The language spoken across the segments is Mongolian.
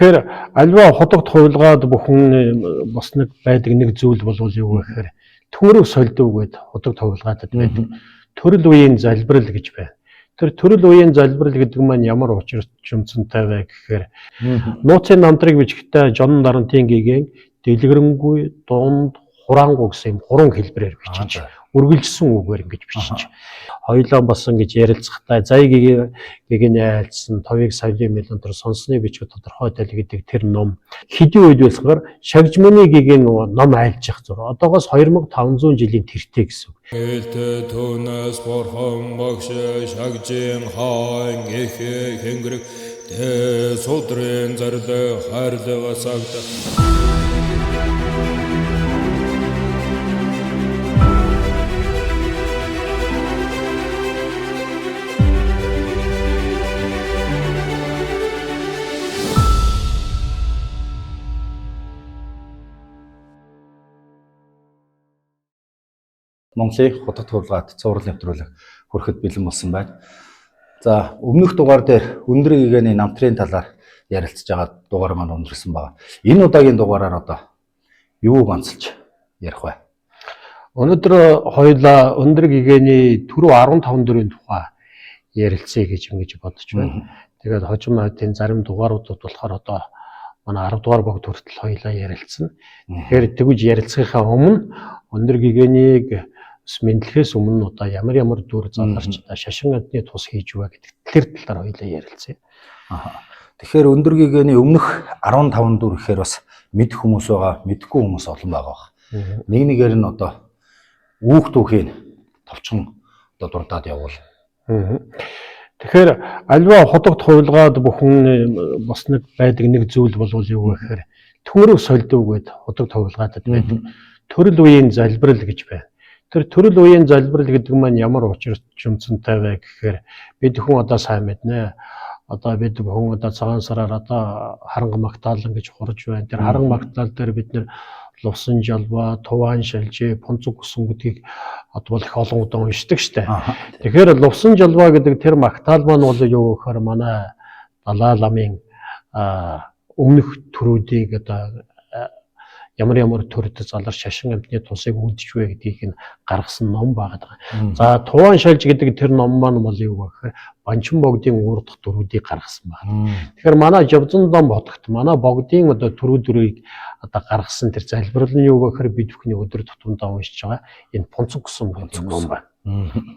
Тэгэхээр альва худагд хувилгаад бүхэн бас нэг байдаг нэг зүйл бол юу вэ гэхээр төөрөг сольдов гээд худагд хувилгаадад байдаг. Төрөл үеийн залбирал гэж байна. Тэр төрөл үеийн залбирал гэдэг маань ямар учир чимцэнтэй вэ гэхээр нууцын намтрыг бичихдээ Жон Дарантын гигэн дэлгэрэнгүй, дунд, хураангу гэсэн юм гурван хэлбэрээр бичиж үргэлжсэн үгээр ингэж бичиж. Хоёулаа бас ингэж ярилцахдаа заяа гэгэний айлцсан товыг савлын мэлэнтер сонсны бичиг тодорхой тал гэдэг тэр ном хэдийн үед байсгаар шагжманы гигэн ном айлжих зур. Одоогоос 2500 жилийн тэртээ гэсэн үг. Ээлтэй түүнээс бурхан багш шагжин хаан их хэнгэрэг тэ судрын зарлаг хайрлага сагда. Монголын худагд хувилгаат цуврал нэвтрүүлэг хүрэхэд бэлэн болсон байна. За өмнөх дугаар дээр өндөр гэгээний намтрын талаар ярилцж байгаа дугаар маань өндөрлсөн байна. Энэ удаагийн дугаараар одоо юуг онцолж ярих вэ? Өнөөдөр хоёулаа өндөр гэгээний түрүү 15 дөрвийн тухай ярилцъя гэж ингэж бодож байна. Тэгээд хожим хайтын зарим дугааруудад болохоор одоо манай 10 дугаар богд хүртэл хоёулаа ярилцсан. Тэгэхээр тэгвэл ярилцахынхаа өмнө өндөр гэгээнийг бас мэдлэхээс өмнө одоо ямар ямар дүр заларч одоо шашин амьтны тус хийж вэ гэдэг тэр талаар хоёулаа ярилцъя. Тэгэхээр өндөр гэгээний өмнөх 15 дүр гэхээр бас мэдэх хүмүүс байгаа, мэдэхгүй хүмүүс олон байгаа бах. Нэг нэгээр нь одоо үүх түүхийг товчхон одоо дурдаад явуул. Тэгэхээр альва худагд хувилгаад бүхэн бас нэг байдаг нэг зүйл бол юу вэ гэхээр төөрөг сольдов гээд худагд хувилгаадад байдаг. Төрөл үеийн залбирал гэж байна. Тэр төрөл үеийн залбирал гэдэг маань ямар учир чимцэнтэй вэ гэхээр бид хүн одоо сайн мэднэ. Одоо бид хүн одоо цагаан сараар одоо харанга магтаалан гэж хурж байна. Тэр харанга магтаал дээр бид нэр лувсан жалбаа, туваан шалжээ, пунцуг гүсэн гэдгийг одоо бол их олон удаа уншдаг штэ. Тэгэхээр лувсан жалбаа гэдэг тэр магтаал маань бол юу гэхээр манай Далай ламын өмнөх төрүүдийг одоо ямар ямар төрд залар шашин амьтны тусыг үлдэж вэ гэдгийг нь гаргасан ном байгаа. За туваан шалж гэдэг тэр ном маань бол юу гэхээр Банчин богдын уур дахь дөрүүдийг гаргасан байна. Тэгэхээр манай Жавзан бодогт манай богдын одоо төрүү дөрийг одоо гаргасан тэр залбирал нь юу гэхээр бид бүхний өдөр тутамдаа уншиж байгаа энэ Пунцуг гүсэн гэдэг ном байна.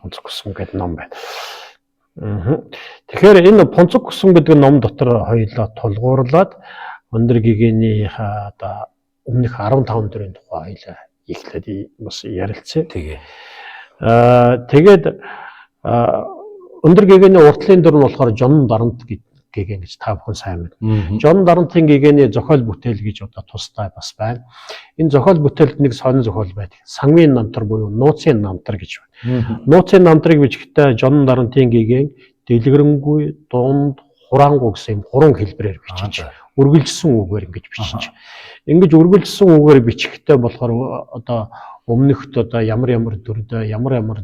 Пунцуг гүсэн гэдэг ном байна. Тэгэхээр энэ Пунцуг гүсэн гэдэг ном дотор хоёулаа тулгуурлаад өндөр гэгээний одоо өмнөх 15 дөрвийн тухай хоёулаа эхлээд бас ярилцъя. Тэгээ. Тэгээд өндөр гэгээний уртлын дүр нь болохоор Жон Дарант гэгэн гэж та бүхэн сайн мэднэ. Жон Дарантын гэгээний зохиол бүтээл гэж одоо тустай бас байна. Энэ зохиол бүтээлд нэг сонин зохиол байдаг. Сангвын намтар буюу нууцын намтар гэж байна. Нууцын намтрыг бичихдээ Жон Дарантын гэгэн дэлгэрэнгүй, дунд, хураангу гэсэн юм гурван хэлбэрээр бичиж үргэлжсэн үгээр ингэж бичиж. Ингэж үргэлжсэн үгээр бичихтэй болохоор одоо өмнөхд одоо ямар ямар дүрдээ ямар ямар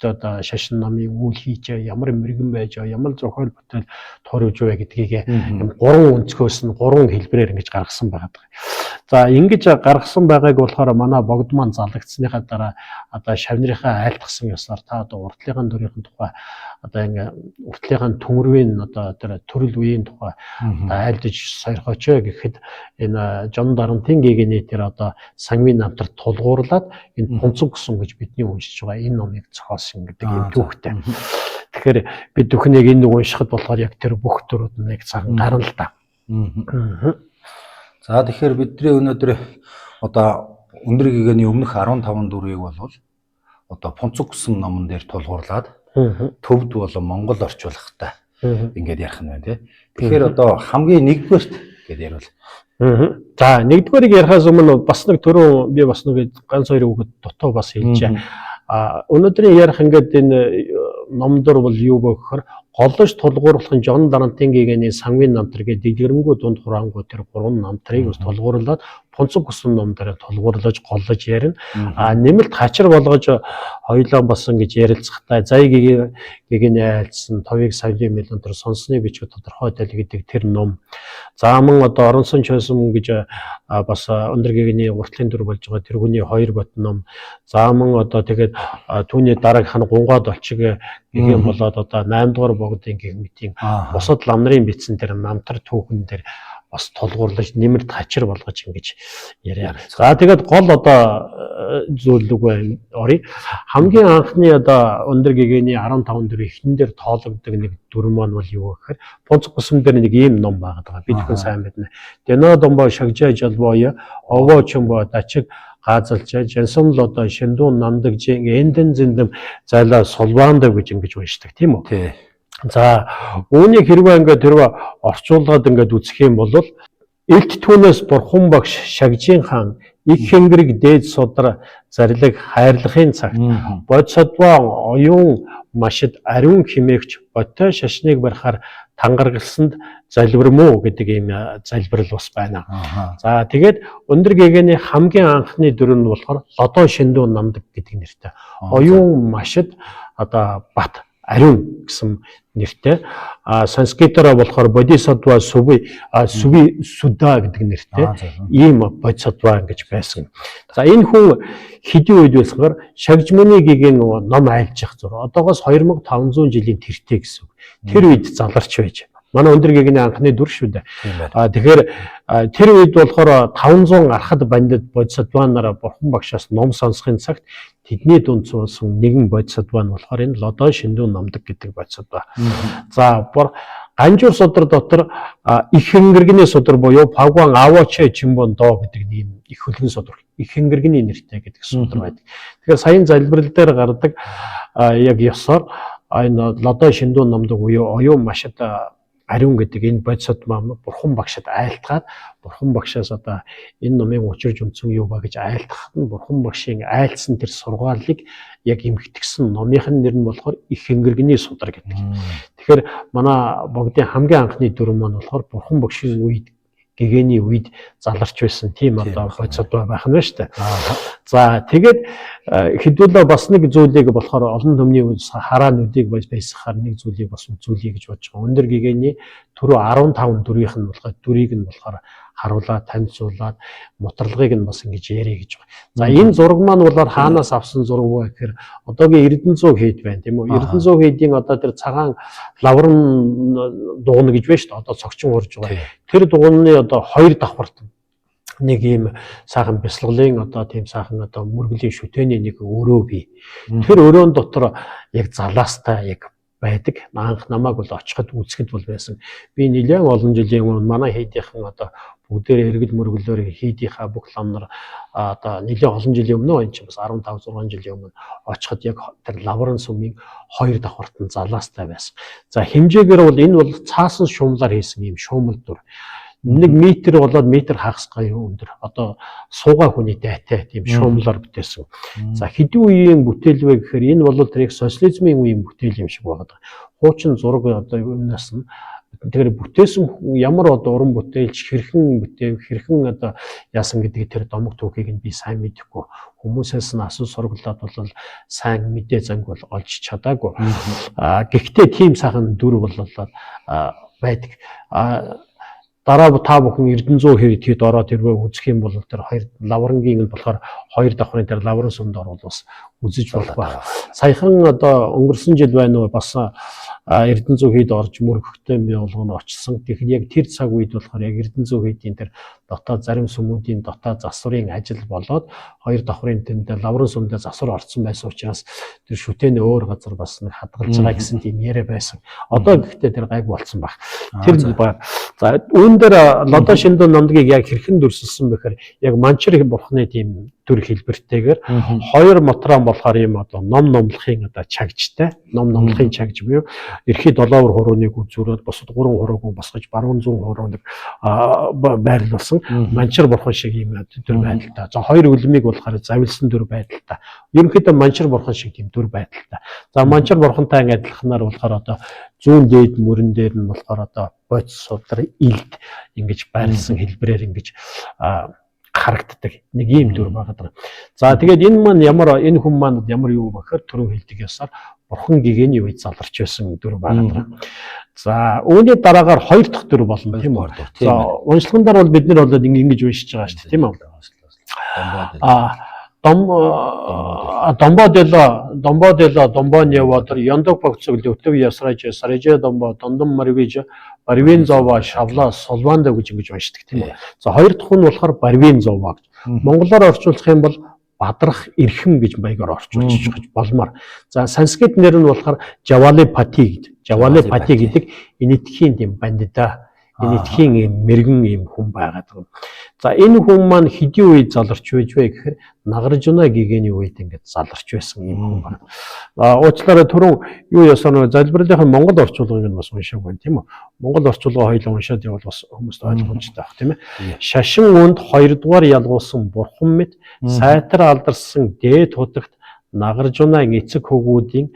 одоо шашин намын үйл хийж ямар мэрэгэн байж ямар зохиол бүтээл туурвж вэ гэдгийг юм гурван өнцгөөс нь гурван хэлбэрээр ингэж гаргасан байгаа. За ингэж гаргасан байгааг болохоор манай богд маань залгагдсныхаа дараа одоо шавнырынхаа айлтгсан ёсоор та одоо уртлынхаа дүрийн тухай одоо ингээ уртлынхаа төмөрвийн одоо тэр төрөл үеийн тухай одоо айлдаж сойрхооч гэхэд энэ Жон Дарантын гэгэний тэр одоо сангвын намтар тулгуурлаад энэ пунцуг гүсэн гэж бидний уншиж байгаа энэ номыг зохиосон гэдэг юм түүхтэй. Тэгэхээр бид бүхнийг энэ уншихад болохоор яг тэр бүх төрүүд нь яг цаган гарна л да. За тэгэхээр бидний өнөөдөр одоо өндөр гэгээний өмнөх 15 дүрийг бол одоо Пунцуг гэсэн номон дээр тулгуурлаад төвд болон Монгол орчуулгатай ингээд ярих нь байна тий. Тэгэхээр одоо хамгийн нэгдүгээрт гээд ярил. За нэгдүгээрийг ярихаас өмнө бас нэг түрүү би бас нэг ганц хоёр үг дутуу бас хэлжээ. А өнөөдрийн ярих ингээд энэ номдор бол юу вэ гэхээр Голлож тулгуурлах нь Жон Дарантын гэгэний сангийн намтар гэдэг дэлгэрэнгүй дунд хураангуй тэр гурван намтрыг бас тулгуурлаад Пунцэг хүсэн ном дээр тулгуурлаж голлож ярина. А нэмэлт хачир болгож хоёлоо бас ингэж ярилцахтаа зай гэгэний айлцсан товыг савлын мэлэн төр сонсны бичиг тодорхой тэл гэдэг тэр ном. За мөн одоо оронсон чойсон гэж бас өндөр гэгэний уртлын дүр болж байгаа тэр хүний хоёр бот ном. За мөн одоо тэгээд түүний дараагийнх нь гунгаад олчиг гэх юм болоод одоо 8 дугаар богдын гэх мэтийн бусад лам нарын бичсэн тэр намтар түүхэн дээр бас тулгуурлаж нэмэрт хачир болгож ингэж яриа. За тэгээд гол одоо зүйл рүү оръё. Хамгийн анхны одоо өндөр гэгээний 15 дүр эхнэн дээр тоологддог нэг дүр маань бол юу гэхээр Пунцэг гусам дээр нэг ийм ном байгаа даа. Бид бүхэн сайн мэднэ. Дено домбо шагжаа жалбоё овоо чумбо дачиг гаазалжаа жансан л одоо шиндүүн намдаг жин эндэн зэндэм зайлаа сулваандав гэж ингэж уншдаг тийм үү? Тий. За үүнийг хэрвээ ингээд тэрвээ орчуулгаад ингээд үзэх юм бол Элт түүнээс бурхан багш шагжийн хаан их хэнгэрэг дээд судар зарлиг хайрлахын цагт бодисадва оюун машид ариун химээгч ботой шашныг барихаар тангаргалсанд залбирмөө гэдэг ийм залбирал бас байна. За тэгээд өндөр гэгэний хамгийн анхны дүр нь болохоор Лодоо Шиндүү намдаг гэдэг нэртэй. Оюун машид одоо бат ариун гэсэн нэртэй. А санскритаараа болохоор бодисадва суви суви суда гэдэг нэртэй ийм бодисадва ингэж байсан. За энэ хүн хэдийн үед байсгаар Шагжманы гэгийн ном айлжих зур. Одоогоос 2500 жилийн тэртээ гэсэн үг. Тэр үед заларч байж. Манай өндөр гэгэний анхны дүр шүү дээ. А тэгэхээр тэр үед болохоор 500 архад бандид бодисадва нараа бурхан багшаас ном сонсохын цагт тэдний дунд суусан нэгэн бодисадва нь болохоор энэ Лодой Шиндүү намдаг гэдэг бодисадва. За Ганжуур судар дотор их хэнгэргэний судар буюу Пагуан Авоче Чимбон доо гэдэг нэг их хөлгөн судар, их хэнгэргэний нэртэй гэдэг судар байдаг. Тэгэхээр саяын залбирал дээр гардаг яг ёсоор энэ Лодой Шиндүү намдаг буюу оюун машид ариун гэдэг энэ бодисод маань бурхан багшид айлтгаад бурхан багшаас одоо энэ номын учирж үндсэн юу ба гэж айлтгахад нь бурхан багшийн айлтсан тэр сургаалыг яг эмхтгсэн номынх нь нэр нь болохоор их хэнгэргэний судар гэдэг. Тэгэхээр манай богдын хамгийн анхны дүр маань болохоор бурхан багшийн үед гэгээний үед заларч байсан тийм одоо бодисод байх нь шүү дээ. За тэгээд хэдүүлээ бас нэг зүйлийг болохоор олон түмний хараа нүдийг байсахаар нэг зүйлийг бас үзүүлье гэж бодож байгаа. Өндөр гэгээний түрүү 15 дүрийнх нь болохоор дүрийг нь болохоор харуулаад танилцуулаад мутарлагыг нь бас ингэж ярих гэж байна. За энэ зураг маань болоор хаанаас авсан зураг вэ гэхээр одоогийн Эрдэнэзуу хийд байна тийм үү? Эрдэнэзуу хийдийн одоо тэр цагаан лавран дугна гэж байна шүү дээ. Одоо цогчин урж байгаа. Тэр дугны одоо хоёр давхарт нэг ийм сайхан бясалгалын одоо тийм сайхан одоо мөргөлийн шүтээний нэг өрөө бий. Тэр өрөөн дотор яг залаастай яг байдаг. Анх намайг бол очиход үзэхэд бол байсан. Би нэлээд олон жилийн өмнө манай хийдийнхэн одоо бүгдээр эргэл мөргөлөөр хийдийнхаа бүх лам нар одоо нэлээд олон жилийн өмнө энэ чинь бас 15 6 жилийн өмнө очиход яг тэр лавран сүмийн хоёр давхарт нь залаастай байсан. За хэмжээгээр бол энэ бол цаасан шумлаар хийсэн ийм шуумал дүр. 1 метр болоод метр хагас гай өндөр. Одоо суугаа хүний дайтай тийм шуумлаар бүтээсэн. За хэдэн үеийн бүтээл вэ гэхээр энэ бол тэр их социализмын үеийн бүтээл юм шиг байна. Хуучин зураг одоо юунаас нь тэгэхээр бүтээсэн ямар одоо уран бүтээлч хэрхэн бүтээв, хэрхэн одоо яасан гэдэг тэр домог түүхийг нь би сайн мэдэхгүй. Хүмүүсээс нь асуу сургалаад бол сайн мэдээ занг бол олж чадаагүй. А гэхдээ тийм сайхан дүр бол байдаг. А дараа та бүхэн Эрдэнэзуу хэрэг хэд ороод хэрвээ үзэх юм бол тэр хоёр лаврангийн нь болохоор хоёр давхрын тэр лавран сүмд орвол бас үзэж болох байх. Саяхан одоо өнгөрсөн жил байна уу бас Эрдэнэзуу хийд орж мөргөхтэй би болгоно очсон. Тэгэхээр яг тэр цаг үед болохоор яг Эрдэнэзуу хийдийн тэр дотоод зарим сүмүүдийн дотоод засварын ажил болоод хоёр давхрын тэнд лавран сүмдээ засвар орцсон байсан учраас тэр шүтээний өөр газар бас нэг хадгалж байгаа гэсэн тийм яриа байсан. Одоо гэхдээ тэр гайг болцсон баг. Тэр за үүн дээр Лодо Шиндүү намдгийг яг хэрхэн дүрсэлсэн бэхээр яг Манчир бурхны тийм дүр хэлбэртэйгээр хоёр мотрон болохоор ийм одоо ном номлохын одоо чагжтай ном номлохын чагж буюу эрхий долоовор хурууныг үзүүрээд бусад гурван хурууг босгож баруун зүүн хурууныг байрлуулсан Манчир бурхан шиг ийм дүр байдалтай. За хоёр үлмийг болохоор завилсан дүр байдалтай. Ерөнхийдөө Манчир бурхан шиг тийм дүр байдалтай. За Манчир бурхантай адилханаар болохоор одоо Зүүн дээд мөрөн дээр нь болохоор одоо бодис судар илд ингэж байрлсан хэлбэрээр ингэж харагддаг. Нэг ийм дүр байгаа даа. За тэгээд энэ маань ямар энэ хүн маань ямар юу вэ гэхээр түрүүн хэлдэг ёсоор бурхан гэгээний үед заларч байсан дүр байгаа даа. За үүний дараагаар хоёр дахь дүр болно тийм үү? За уншлаган дээр бол бид нар бол ингэж уншиж байгаа шүү дээ тийм үү? Домбо дело Домбо неводор Ёндог богцог лөвтөв ясраж сарэж домбо дондом марвиж барвин зова шавла сулванда гэж ингэж уншдаг тийм үү. За хоёр дахь нь болохоор барвин зова гэж. Монголоор орчуулах юм бол бадрах эрхэм гэж маягаар орчуулж болмоор. За санскрит нэр нь болохоор Жавали Пати гэдэг. Жавали Пати гэдэг энэтхийн тийм бандида энэтхийн ийм мэрэгэн ийм хүн байгаад байгаа. За энэ хүн маань хэдийн үед заларч байж вэ гэхээр Нагаржуна гэгээний үед ингээд заларч байсан ийм хүн байна. А уучлаарай түрүүн юу ясаа нөгөө залбирлынхаа Монгол орчуулгыг нь бас уншааг байна тийм үү? Монгол орчуулга хоёулаа уншаад явбал бас хүмүүст ойлгомжтой байх тийм ээ. Шашин үнд хоёрдугаар ялгуулсан бурхан мэт сайтар алдарсан дээд хутагт Нагаржунагийн эцэг хөвгүүдийн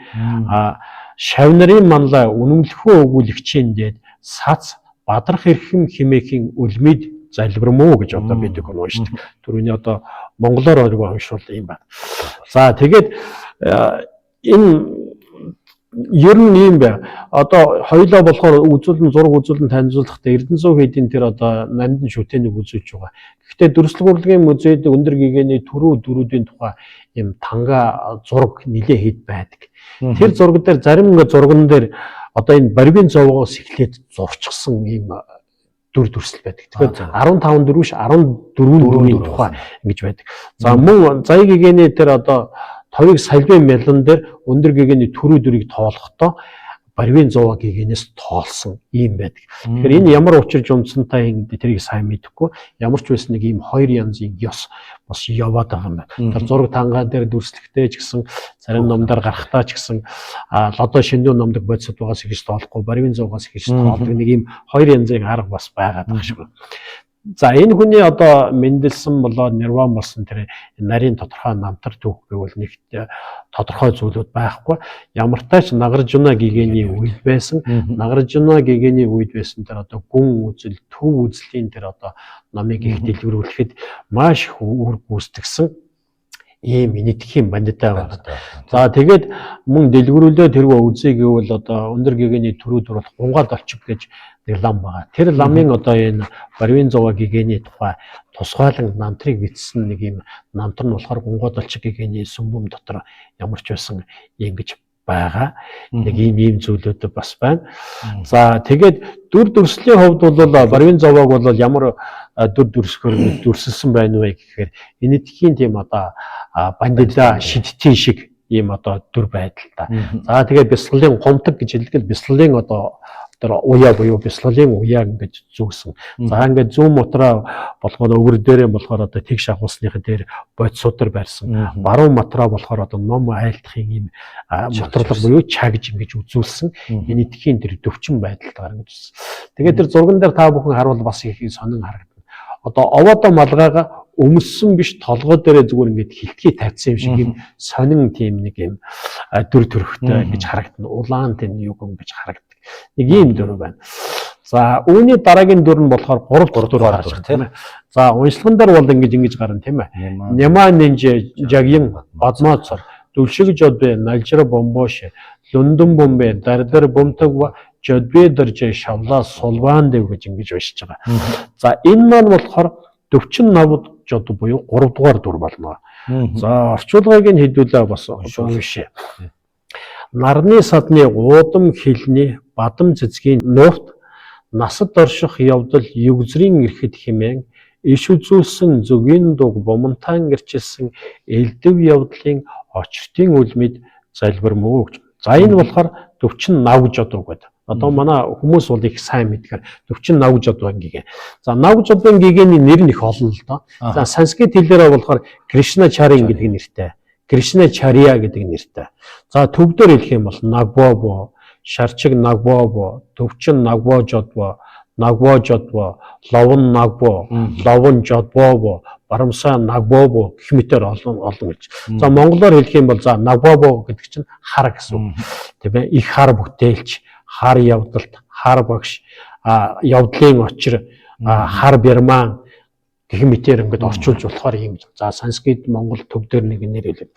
шав нарын манлай үнэмлэхүү өгүүлэгчийн дээд сац бадрах эрхэм химээхийн үлмид залбирмөө гэж одоо бид их уншдаг. Түрүүний одоо монголоор ойргоо уншвал юм байна. За тэгээд энэ ер нь ийм бай. Одоо хоёлоо болохоор үзүүлэн зураг үзүүлэн танилцуулахдаа Эрдэнэсүү хийдийн тэр одоо нандин шүтээнийг үзүүлж байгаа. Гэхдээ дүрслэг урлагийн музейд өндөр гэгээний түрүү дөрүүдийн тухай ийм танга зураг нэлээ хэд байдаг. Тэр зураг дээр зарим ингээ зурган дээр одоо энэ барвин зовоогоос эхлээд зурчихсан ийм дүр дүрсэл байдаг. Тэгэхээр 15 дөрөв ш 14 дөрвийн тухай ингэж байдаг. За мөн заяа гэгээний тэр одоо товыг салбын мялан дээр өндөр гэгээний түрүү дүрийг тоолохдоо барвин зовоо гэгээнээс тоолсон ийм байдаг. Тэгэхээр энэ ямар учир жумсантай юм тэрийг сайн мэдэхгүй. Ямар ч байсан нэг ийм хоёр янзын ёс бас яваад байгаа юм байна. Тэр зураг тангаа дээр дүрслэхтэй ч гэсэн зарим номдор гарахтаа ч гэсэн лодо шиндүү номдог бодисод байгаас ихж тоолохгүй, барвин зовоогоос ихж тоолдог нэг ийм хоёр янзын арга бас байгаад байгаа шиг байна. За энэ хүний одоо мэндэлсэн болоод нирван болсон тэр нарийн тодорхой намтар түүх гэвэл нэг тодорхой зүйлүүд байхгүй. Ямартай ч Нагаржуна гэгээний үед байсан. Нагаржуна гэгээний үед байсан тэр одоо гүн үзэл, төв үзлийн тэр одоо номыг их дэлгэрүүлэхэд маш их үр гүйцэтгсэн ийм энэтхийн бандитай байна. За тэгээд мөн дэлгэрүүлээ тэргүй үзье гэвэл одоо өндөр гэгээний түрүү дүр болох гунгаад олчих гэж нэг лам байгаа. Тэр ламын одоо энэ барвин зовоо гэгээний тухай тусгайлан намтрыг бичсэн нэг ийм намтар нь болохоор гунгаад олчих гэгээний сүмбөм дотор ямар ч байсан ийм гэж байгаа. Нэг ийм ийм зүйлүүд бас байна. За тэгээд дүр дүрслийн хувьд бол барвин зовоог бол ямар дүр дүрсгөр дүрсэлсэн байна вэ гэхээр энэтхийн тийм одоо бандида шидтийн шиг ийм одоо дүр байдалтай. За тэгээд бясалгалын гомтог гэж хэлдэг л бясалгалын одоо тэр уяа буюу бясалгалын уяа ингэж зүүсэн. За ингээд зүүн мутраа болохоор өвөр дээрээ болохоор одоо тэгш агуулсныхаа дээр бодисудар барьсан. Баруун матраа болохоор одоо ном айлтахын ийм мутарлага буюу чагж ингэж үзүүлсэн. Энэтхийн тэр төвчин байдалтайгаар ингэж үзсэн. Тэгээд тэр зурган дээр та бүхэн харуул бас их сонин харагдана. Одоо овоодо малгайгаа өмссөн биш толгой дээрээ зүгээр ингээд хилтгий тавьсан юм шиг юм сонин тийм нэг юм дүр төрхтэй ингэж харагдана. Улаан тийм юг ингэж харагддаг. Нэг ийм дүр байна. За үүний дараагийн дүр нь болохоор 3 дахь дүр гарч байгаа тийм ээ. За уншлаган дээр бол ингэж ингэж гарна тийм ээ. Няма нинж жагин бадмаацор дүлшиг жодбэ налжра бомбош лүндэн бомбэ дардар бомтог жодбэ дэржэ шавла сулван дэв гэж ингэж уншиж байгаа. За энэ маань болохоор 48 жод буюу 3 дугаар дүр болно. За орчуулгыг нь хэдүүлээ бас уншъя. Нарны садны уудам хилний бадам цэцгийн нуурт насад орших явдал югзрийн эрхэд хэмээн иш үзүүлсэн зүгийн дуг бумантан гэрчилсэн элдв явдлын очртын үлмэд залбирмөө гэж. За энэ болохоор 48 жодуу гэдэг. Одоо манай хүмүүс бол их сайн мэдгээр 48 жодуу гэгээ. За нав жодын гэгээний нэр нь их олон л доо. За санскрит хэлээрээ болохоор Кришна Чарин гэдэг нэртэй. Кришна Чария гэдэг нэртэй. За төвдөр хэлэх юм бол Нагбобо, Шарчиг Нагбобо, Төвчин Нагбо жодбо, Нагбо жодбо, Ловн Нагбо, Ловн жодбобо, Барамсаа Нагбобо гэх мэтэр олон олон гэж. За монголоор хэлэх юм бол за Нагбобо гэдэг чинь хар гэсэн үг. Тийм ээ. Их хар бүтээлч, хар явдалт, хар багш, явдлын очир, хар бирман гэх мэтээр ингээд орчуулж болохоор юм. За санскрит Монгол төв дээр нэг нэр хэлээ.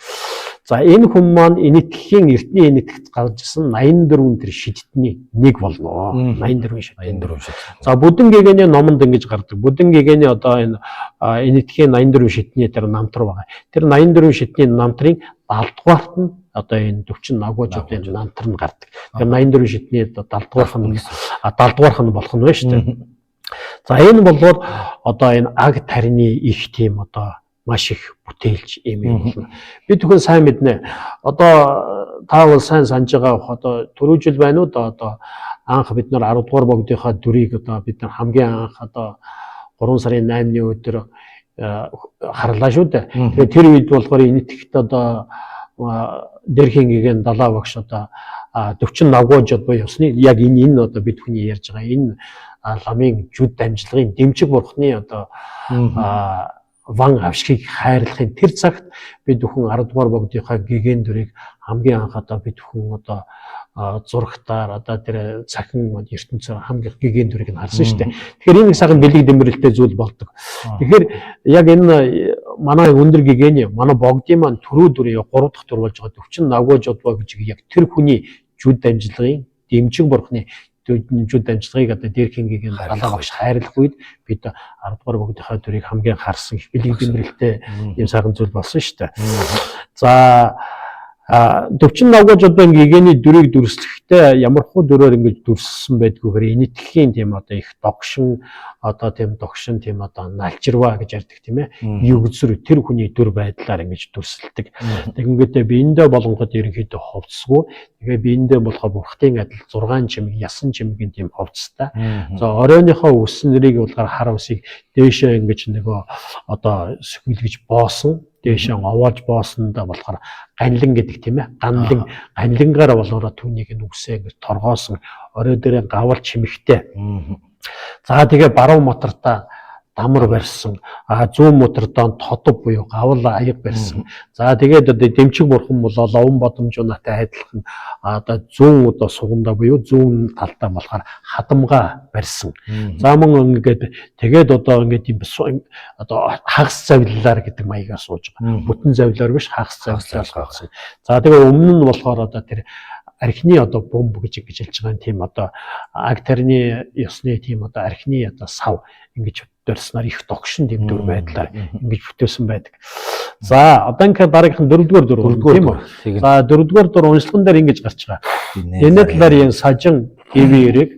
За энэ хүн маань Энэтхэгийн эртний Энэтхэгт гарч ирсэн 84 тэр шидтний нэг болно. 84 шид. 84 шид. За Бүдэн гэгэний номонд ингэж гардаг. Бүдэн гэгэний одоо энэ Энэтхэгийн 84 шидний тэр намтар байгаа. Тэр 84 шидний намтрын 70 дугаарт нь одоо энэ 40 нагуужуудын намтар нь гардаг. Тэр 84 шидний 70 дугаарх нь 70 дугаарх нь болох нь байна шүү дээ. За энэ болвол одоо энэ аг тарины их тийм одоо маш их бүтээлч юм болно. Би түүхэн сайн мэднэ. Одоо та бол сайн санаж байгаа бох, одоо түрүү жил байна уу да, одоо анх бид нар 10 дугаар богдынхаа дүрийг одоо бид нар хамгийн анх одоо 3 сарын 8-ны өдөр харлаа шүү дээ. Тэгээд тэр үед болохоор Энэтхэгт одоо дэрхийн гигэн далаа багш одоо 40 нагуужууд буюу ёсны яг энэ одоо бид хүний ярьж байгаа энэ ламын жүд дамжлагын дэмжиг бурхны одоо ван авшгийг хайрлахын тэр цагт бид бүхэн 10 дугаар богдынхаа гигэн дүрийг хамгийн анх одоо бид бүхэн одоо зурагтаар одоо тэр цахим ертөнцөөр хамгийн гигэн дүрийг нь харсан шүү дээ. Тэгэхээр энэ нэг сайхан бэлэг дэмбэрэлтэй зүйл болдог. Тэгэхээр яг энэ манай өндөр гэгэний манай богдын маань түрүү дүрийн 3 дахь дүр болж байгаа 40 нагуужуудва гэж яг тэр хүний жүд дамжлагын дэмжиг бурхны жүд дамжлагыг одоо дээрхийн гигэн далаа багш хайрлах үед бид 10 дугаар богдынхаа дүрийг хамгийн харсан их бэлэг дэмбэрэлтэй юм сайхан зүйл болсон шүү дээ. За 40 нагуужуудын гэгэний дүрийг дүрслэхдээ ямар хуу дүрээр ингэж дүрсэлсэн байдгүйгээр Энэтхэгийн тийм одоо их догшин одоо тийм догшин тийм одоо налжирваа гэж ярьдаг тийм ээ. Югзөр тэр хүний дүр байдлаар ингэж дүрсэлдэг. Тэгэнгүүтээ биендээ болонгод ерөнхийдөө хувцсгүй. Тэгээ биендээ болохоор бурхтын адил 6 чимэг, ясан чимэгийн тийм хувцастай. За оройныхоо үс нэрийг болохоор хар үсийг дээшээ ингэж нөгөө одоо сөхийлгэж боосон, дээшээ овоож боосондоо болохоор ганлан гэдэг тийм ээ. Ганлан ганлангаараа болохоор түүнийг нь үсээ ингэж торгоосон, орой дээрээ гавал чимэгтэй. За тэгээ баруун мотортаа дамар барьсан, зүүн мотортоо тодов буюу гавал аяг барьсан. За тэгээд одоо дэмчиг бурхан болоо ловн бодомжуунатай адилхан одоо зүүн одоо сугандаа буюу зүүн талдаа болохоор хадамгаа барьсан. За мөн ингээд тэгээд одоо ингээд юм одоо хагас завлалаар гэдэг маягаар сууж байгаа. Бүтэн завлаар биш, хагас завлалаар суусан. За тэгээ өмнө нь болохоор одоо тэр архины одоо бомб гэж ингэж хэлж байгаа тийм одоо аг тарны ёсны тийм одоо архины одоо сав ингэж дөрснаар их догшин тийм дүр байдлаар ингэж бүтээсэн байдаг. За одоо ингээ дараагийнх нь дөрөвдүгээр дүр тийм үү? За дөрөвдүгээр дүр уншлаган дээр ингэж гарч байгаа. Энэ талаар энэ сажин гівэрэг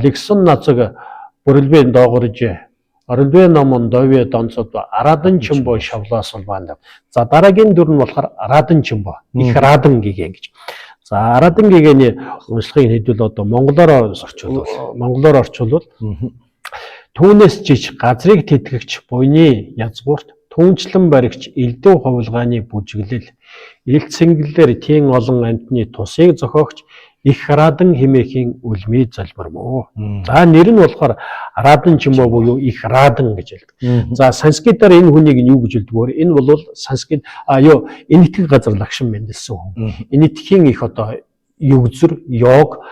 лигсэн нацаг бүрэлбэн доогорж Оролбэ номон дове донцод Арадан чимбо шавлаас улбаанд. За дараагийн дүр нь болохоор Арадан чимбо. Их Радан гэгээ гэж. За Арадан гэгээний уншлагыг хэдүүл одоо монголоор орчуулвал түүнээс жиж газрыг тэтгэгч буйны язгуурт түүнчлэн баригч элдв хувилгааны бүжиглэл ил цэнгэлээр тийм олон амьтны тусыг зохиогч их Радан химээхийн үлмий залбирмөө. За нэр нь болохоор Радан чимбо буюу их Радан гэж хэлдэг. За санскритаар энэ хүнийг юу гэж хэлдэг вэ? Энэ бол санскрит Энэтхэг газар лагшин мэндэлсэн хүн. Энэтхэгийн их одоо югзөр йог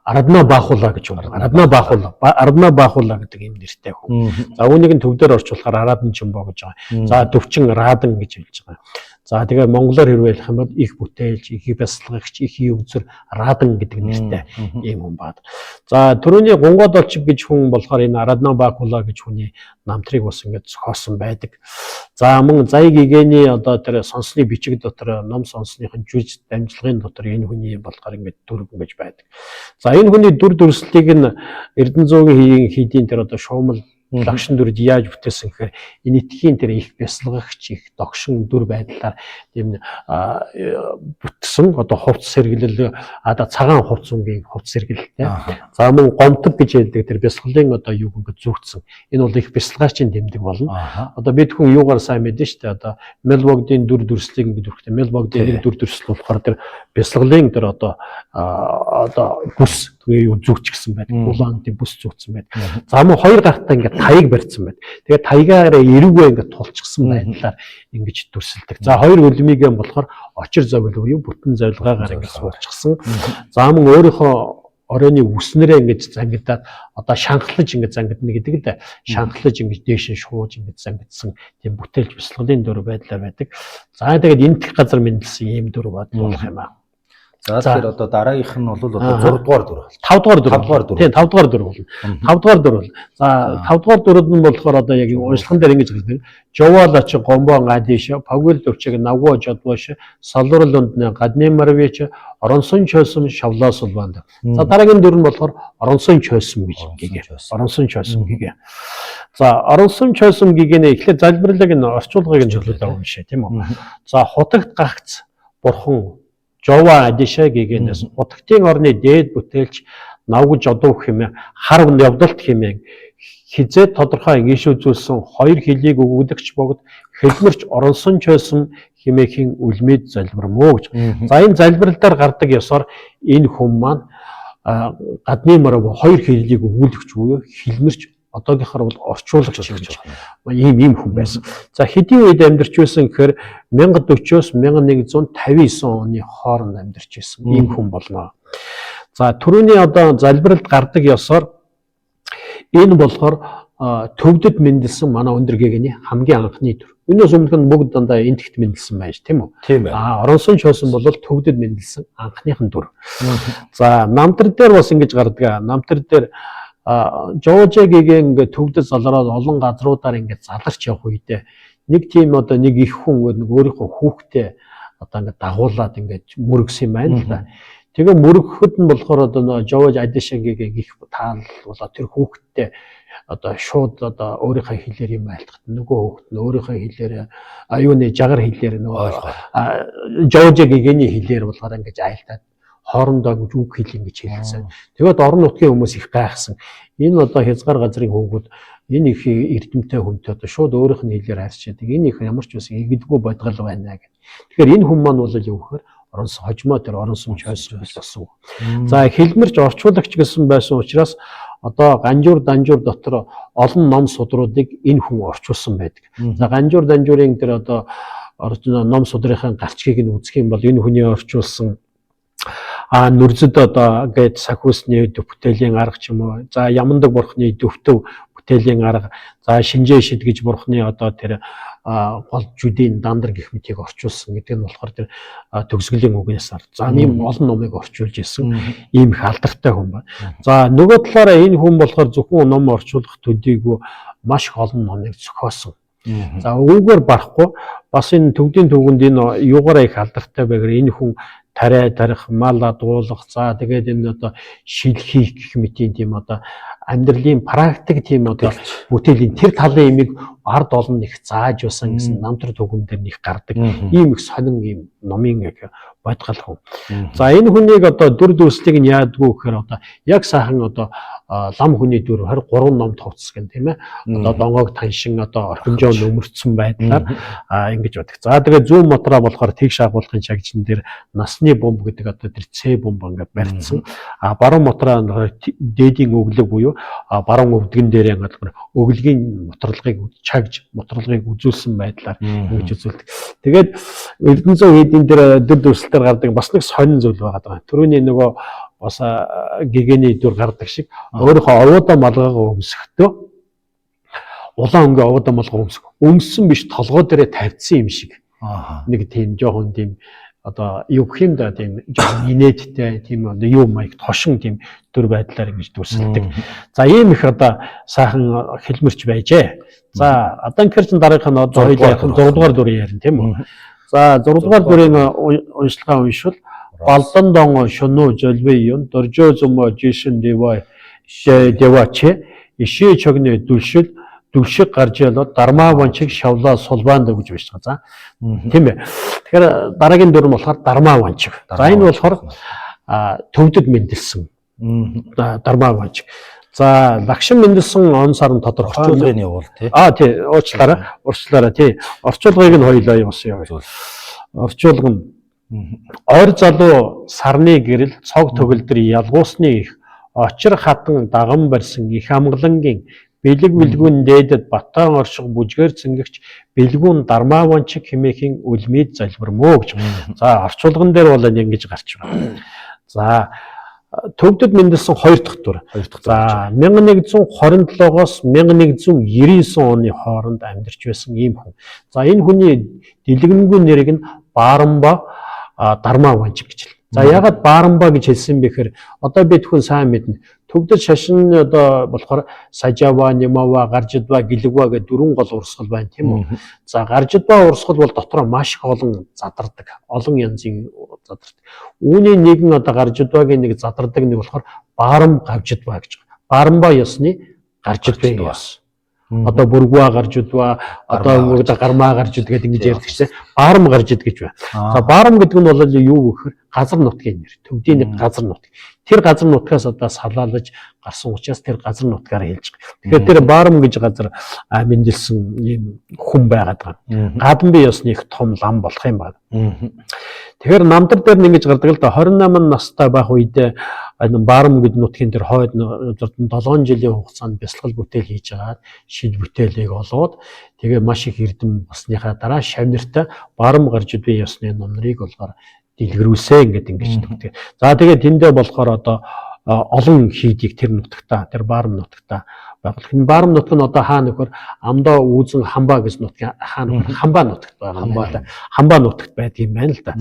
Арадна Баахула гэж байна. Арадна Баахула, Арадна Баахула гэдэг ийм нэртэй хүн. За үүнийг нь төвдөр орчуулахаар Арадан чимбо гэж байгаа. За төвчин Радан гэж хэлж байгаа. За тэгээ монголоор хэрвээ хэлэх юм бол их бүтээлч, их бясалгагч, их югзөр Радан гэдэг нэртэй ийм хүн байна. За түрүүний Гунгод олчиг гэж хүн болохоор энэ Арадна Баахула гэж хүний намтрыг бас ингэж зохиосон байдаг. За мөн заяг игэний одоо тэр сонсны бичиг дотор ном сонссныхын жүж дамжлагын дотор энэ хүний болохоор ингэж дүр ингэж байдаг. За энэ хүний дүр дүрслэлийг нь Эрдэнэзуугийн хийдийн тэр одоо шуумал лагшин дүрд яаж бүтээсэн гэхээр Энэтхэгийн тэр их бясалгагч, их догшин дүр байдлаар тийм бүтсэн. Одоо хувцас сэргэлэл одоо цагаан хувцас өнгийн хувцас сэргэлэлтэй. За мөн гомтог гэж хэлдэг тэр бясалгалын одоо юг ингээд зүгтсэн. Энэ бол их бясалгаачийн тэмдэг болно. Одоо бид хүн юугаар сайн мэдэн шүү дээ. Одоо Мелбогдын дүр дүрслэлийг ингээд дүрхтэй. Мелбогдын нэг дүр дүрслэл болохоор тэр бясалгалын тэр одоо бүс юу зүгч гэсэн байдаг. Улаан тийм бүс зүгтсэн байдаг. За мөн хоёр гартаа ингээд таяг барьсан байдаг. Тэгээд таягаараа эрүүгээ ингээд тулчихсан байдлаар ингэж дүрсэлдэг. За хоёр өлмийгээ болохоор очир зовлон буюу бүтэн зовлогоогоор ингээд суулчихсан. За мөн өөрийнхөө Оройны үснэрээ ингэж зангидаад одоо шанхлаж ингэж зангидна гэдэг л да. Шанхлаж ингэж дээш нь шууж ингэж зангидсан тийм бүтээлч бясалгалын дүр байдлаар байдаг. За тэгээд энтх газар мэндэлсэн ийм дүр болох юм аа. За тэгэхээр одоо дараагийнх нь бол одоо 6 дугаар дүр бол. 5 дугаар дүр. 5 дугаар дүр. Тийм 5 дугаар дүр болно. 5 дугаар дүр бол. За 5 дугаар дүрд нь болохоор одоо яг уншлаган дээр ингэж гардаг. Жовоолоч гомбон адиш пагвил дүрчиг навго жодвош салуурлунд гадны марвич оронсон чойсон шавлаасул банд. За дараагийн дүр нь болохоор оронсон чойсон гэж гэгээ. Оронсон чойсон гэгээ. За оронсон чойсон гэгээний эхлээд залбирлыг нь орчуулгыг нь чөлөөлөө уншия тийм үү. За хутагт гагц бурхан Жова Адиша гэгээнээс утгтын орны дээд бүтээлч навг жодов хэмээн хар явдалт хэмээн хизээ тодорхой иш үзүүлсэн хоёр хөлийг өгөгдөгч богд хэлмэрч оронсон чойсон хэмээхийн үлмэд залбирмөө гэж. За энэ залбирал дээр гардаг ёсоор энэ хүн маань гадны морог хоёр хөлийг өгүүлэгч буюу хэлмэрч одоогийнхоор бол орчуулагч гэж ийм хүн байсан. За хэдийн үед амьдарч байсан гэхээр 1040-оос 1159 оны хооронд амьдарч байсан ийм хүн болно. За түрүүний одоо залбиралд гардаг ёсоор энэ болохоор төвдөд мэндэлсэн манай өндөр гэгэний хамгийн анхны төр. Үүнээс өмнөх нь бүгд дандаа энтхт мэндэлсэн байж тийм үү? Тийм байна. Оронсон чойсон бол төвдөд мэндэлсэн анхныхын дүр. За намтар дээр бас ингэж гардаг. Намтар дээр Жоожа гэгээ ингээд төвдөд залраад олон газруудаар ингээд заларч явах үедээ нэг тийм одоо нэг их хүн нэг өөрийнхөө хүүхдээ одоо ингээд дагуулад ингээд мөргсөн юм байна л да. Тэгээ мөргөхөд нь болохоор одоо Жоож Адиша гэгээ их таал болоо тэр хүүхдтэй одоо шууд одоо өөрийнхөө хэлээр юм айлтгах. Нөгөө хүүхд нь өөрийнхөө хэлээр аюуны жагар хэлээр нөгөө Жоожа гэгээний хэлээр болохоор ингээд айлтаад хоорондоо гэж үг хэл ингэж хэлсэн. Тэгээд орон нутгийн хүмүүс их гайхсан. Энэ одоо хязгаар газрын хүүгүүд энэ их эрдэмтэй хүнтэй одоо шууд өөрийнх нь хэлээр харьцдаг. Энэ их ямар ч байсан игдэггүй бодгал байна гэх. Тэгэхээр энэ хүн маань бол юу гэхээр оронсон хожмоо тэр оронсон чойсон болсон. За хэлмэрч орчуулагч гэсэн байсан учраас одоо ганжуур данжуур дотор олон ном судруудыг энэ хүн орчуулсан байдаг. За ганжуур данжуурын тэр одоо ном судрынхаа гарчгийг нь үзэх юм бол энэ хүний орчуулсан нүрзэд одоо гээд сахиусны бүтээлийн арга ч юм уу. За ямандаг бурхны дөвтөв бүтээлийн арга, за шинжээ шид гэж бурхны одоо тэр гол жүдийн дандар гэх мэтийг орчуулсан гэдэг нь болохоор тэр төгсгөлийн үгнээс ар. За ийм олон номыг орчуулж исэн ийм их алдартай хүн байна. За нөгөө талаараа энэ хүн болохоор зөвхөн ном орчуулах төдийгүй маш их олон номыг зохиосон. За үүгээр барахгүй бас энэ төвдийн түвгэнд энэ юугаараа их алдартай байгаар энэ хүн тариа тарих, мал адгуулах, за тэгээд энэ одоо шил хийх гэх мэтийн тийм одоо амьдралын практик тийм одоо бүтээлийн тэр талын имийг ард олон их зааж байсан гэсэн намтар түгэн дээр нэг гардаг. Ийм их сонин ийм номын яг бодгал хүн. За энэ хүнийг одоо дүр дүрслийг нь яадгүй гэхээр одоо яг сайхан одоо лам хүний дүр 23 ном товцсон гэн тийм ээ. Одоо донгоог таншин одоо орхинжоо нөмөрцсөн байдлаар ингэж бодох. За тэгээ зүүн мотраа болохоор тэгш агуулгын чагжин дээр насны бомб гэдэг одоо тэр С бомб ингээд барьцсан. А баруун мотраа дээдийн өглөг буюу баруун өвдгөн дээр ингээд өглөгийн моторлогыг чагж моторлогыг үзүүлсэн байдлаар ингэж үзүүлдэг. Тэгээд Эрдэнэзүү хийдийн дээр дүр дүрслэлтээр гардаг бас нэг сонин зүйл байгаа даа. Түрүүний нөгөө бас гэгэний дүр гардаг шиг өөрийнхөө овоодоо малгайгаа өмсөхдөө улаан өнгө овоодоо малгай өмсөх. Өмссөн биш толгой дээрээ тавьдсан юм шиг. Нэг тийм жоохон тийм одоо юу гэх юм да тийм жоохон инээдтэй тийм одоо юу маяг тошин тийм дүр байдлаар ингэж дүрсэлдэг. За ийм их одоо сайхан хэлмэрч байжээ. За одоо ингэхэр чин дараагийнх нь одоо хоёулаа 6 дугаар дүр ярина тийм үү. За 6 дугаар дүрийн уншилгаа уншвал Балдан дон шунуу золви юн доржоо зөмө жишин дива деваче иши чогны дүлшил дүлшиг гарч яло дармаа ванчиг шавлаа сулбаанд гэж биш байгаа. За тийм ээ. Тэгэхээр дараагийн дүр нь болохоор дармаа ванчиг. За энэ болохоор төвдөд мэндэлсэн дармаа ванчиг. За лагшин мэндэлсэн он сар нь тодорхой. Орчуулгын явуул тий. А тий, уучлаарай тий. Орчуулгыг нь хоёлаа явуулсан яваа. Орчуулга нь ойр залуу сарны гэрэл цог төгөлдөр ялгуусны их очир хатан даган барьсан их амгалангийн бэлэг бэлгүүн дээдэд батаан орших бүжгээр цэнгэгч бэлгүүн дармаа ванчиг хэмээхийн үлмид залбирмөө гэж. За орчуулган дээр бол ингэж гарч байна. За Төвдөд мэндэлсэн 2 дахь дүр. 2 дахь дүр. За 1127-оос 1199 оны хооронд амьдарч байсан ийм хүн. За энэ хүний дэлгэнгүй нэрийг нь Баарамба Дармаа Ванч гэж хэлнэ. За ягаад Баарамба гэж хэлсэн бэ гэхээр одоо бид хүн сайн мэднэ. Төвдөд шашин одоо болохоор Сажава, Нимава, Гаржидва, Гэлэгва гэх дөрвөн гол урсгал байна, тийм үү? За Гаржидва урсгал бол дотроо маш их олон задардаг. Олон янзын задардаг. Үүний нэгэн одоо Гаржидвагийн нэг задардаг нэг болохоор Баарам Гавжидва гэж. Баарамба ёсны Гаржидвын ёс. Одоо Бүргва Гаржидва, одоо Гармаа Гаржид гэдэг ингэж ярьдаг чинь Баарам Гаржид гэж байна. За Баарам гэдэг нь бол юу гэхээр газар нутгийн нэр. Төвдийн нэг газар нутаг. Тэр газар нутгаас одоо салаалаж гарсан учраас тэр газар нутгаар хэлж байгаа. Тэгэхээр тэр Баарам гэж газар мэндэлсэн ийм хүн байгаад байгаа. Гадамби ёсны их том лам болох юм байна. Тэгэхээр намдар дээр нь ингэж гардаг л да, 28 настай байх үед энэ Баарам гэд нутгийн тэр хойд 7 жилийн хугацаанд бясалгал бүтээл хийж агаад шид бүтээлийг олоод тэгээ маш их эрдэм болсныхаа дараа шавнартай Баарам гарч үдвийн ёсны номнорыг болохоор дэлгэрүүлсэн гэдэг ингэж төгтгөө. За тэгээ тэндээ болохоор одоо олон хийдийг тэр нутагта, тэр Баарам нутагта байгуулах. Энэ Баарам нутаг нь одоо хаана нөхөр Амдоо Үүзэн Хамбаа гэж нутгийн хаана нөхөр Хамбаа нутагт байгаа юм байна. Хамбаа нутагт байдаг юм байна л да.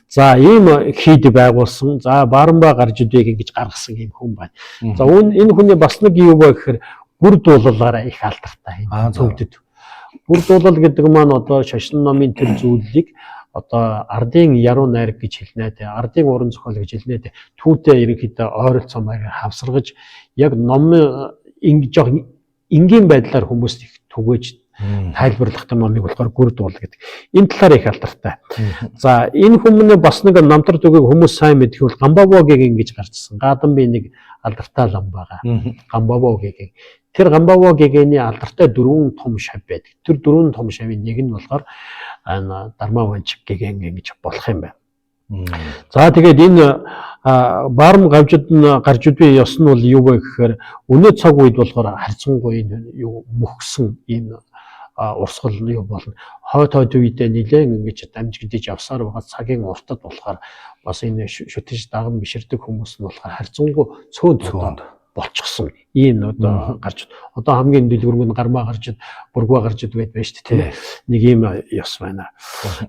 За ийм хийд байгуулсан. За Баарамбаа гарч үдвийг ингэж гаргасан ийм хүн байна. За энэ хүний бас нэг юу вэ гэхээр гүр дуулалаараа их алдартай юм төвдөд. Гүр дуулал гэдэг маань одоо шашин номын тэр зүйлийг одоо ардын яруу найраг гэж хэлнэ те, ардын уран зохиол гэж хэлнэ те, түүнтэй ерөнхийдөө ойролцоо маягаар хавсаргаж яг номын ингэ жоох энгийн байдлаар хүмүүст их түгээж тайлбарлах тэр номыг болохоор гүр дуул гэдэг. Энэ талаар их алдартай. За энэ хүмүүний бас нэг намтар дүгийг хүмүүс сайн мэдэх бол Гамбавогийн ингэж гарчсан. Гадамби нэг алдартай лам байгаа. Гамбавогийн. Тэр Гамбавогийн алдартай дөрвөн том шав байдаг. Тэр дөрвөн том шавын нэг нь болохоор Дармаа Ванч гэгэн ингэж болох юм байна. За тэгээд энэ Баарам гавжид нь гарч үдвийн ёс нь бол юу вэ гэхээр өнөө цаг үед болохоор харьцангуй энэ юу мөхсөн ийм урсгал юу болно. Хойд хойд үедээ нилээн ингэж дамжигдаж явсаар байгаа цагийн уртад болохоор бас энэ шүтэж даган биширдэг хүмүүс нь болохоор харьцангуй цөөн цөөн болчихсон ийм одоо гарч одоо хамгийн дэлгэрэнгүй нь Гармаа гарч Бүргва гарч идэв байж шүү дээ, нэг ийм ёс байна.